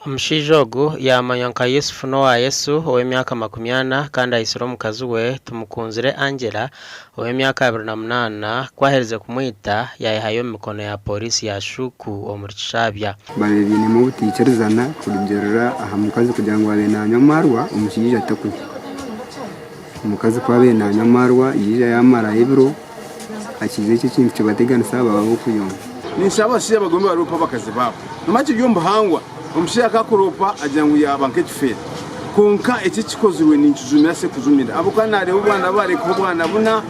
Omushaija ogu yaamanywa nka Yusuf Nowayesu ow'emyaka 40 kandi aitsire omukazi we Tumukunzire Angella ow'emyaka 28 ku aherize kumwita yaayehayo omu mikono ya Pooriisi ya Shuuku omuri Kishabya. Babaire bainemu obutaikirizana kurugiirira aha mukazi kugira ngu abaire nanywa amaarwa omushaija atakunywa. Omukazi ku abaire nanywa amaarwa yaija yamarayo ebiro hakiija ekyo ekintu kibateganisa baba ab'okuyomba. Ninshaba abashaija bagume baroope abakazi baabo. Nomanya kiri omu buhangwa, omushaija ku akuroopa agira ngu yaaba nk'ekifeera. Kwonka eki ekikozirwe ninkijumira Sekujumira ahabw'okuba naareeba obwana barekaho obwana buna.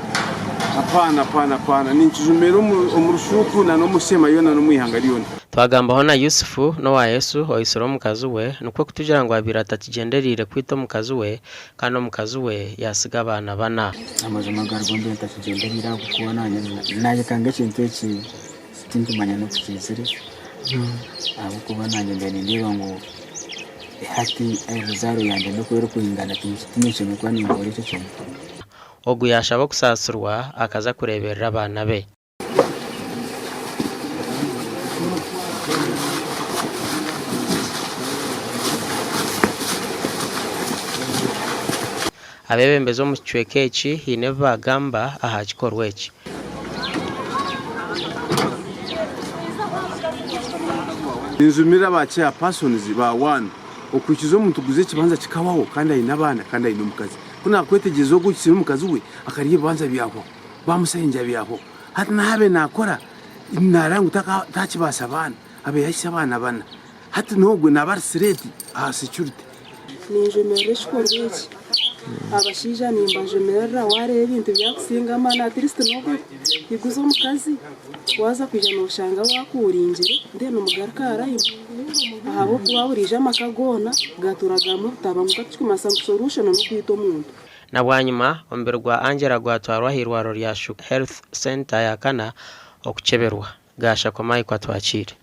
Apaana, apaana, apaana. Ninkijumira omu rushuuku na n'omu sheema yoona n'omu ihanga ryona. Twagambaho na Yusufu n'owa Yesu oitsire omukazi we, nikwo kutugira ngu abaire atakigyendereire kwita omukazi we kandi omukazi we yaatsiga abaana bana. Amazima agariho mbe ntakigyendereire ahabw'okuba naanye naayekanga ekintu eki tinkumanya n'oku kiizire ahabw'okuba naanye mbaire nindeeba ngu hati eruzaaro yangye n'oku erikwingana tihaine nshobe kuba ninkora ekyo kintu. Ogu yaashaba okusaasirwa akaza kureeberera abaana be. Abeebembezi omu kicweka eki haine ebi baagamba aha kikorwa eki. Ninjumira ba chairpersons ba ward okwikiza omuntu kuguza ekibanja kikabaho kandi aine abaana kandi aine omukazi. Ku nakwetegyereza ogwo oikirize omukazi we akarya ebibanja byahwaho, bamusayinja byahwaho. Hati naaba nakora nareeba ngu takibaasa baana, abaire ahikye abaana bana. Hati n'ogwo naaba ari sireeti aha security. Ninjumirira ekikorwa eki. Abashaija nimbajumirira waareeba ebintu byakusinga amaani at least n'okuhiguza omukazi waaza kwija nooshanga waakuuringire then omugaruke aha line ahabw'okuba buriijo amaka goona gatuura garimu obutabanguko tikirikumanyisa ngu solution n'okwita omuntu. Na bwanyima, omubiri gwa Angella gwatwarwa ah'eirwariro rya Shuka Health Centre ya Kana okukyeberwa. Gaashakwa Mike Atwakiire.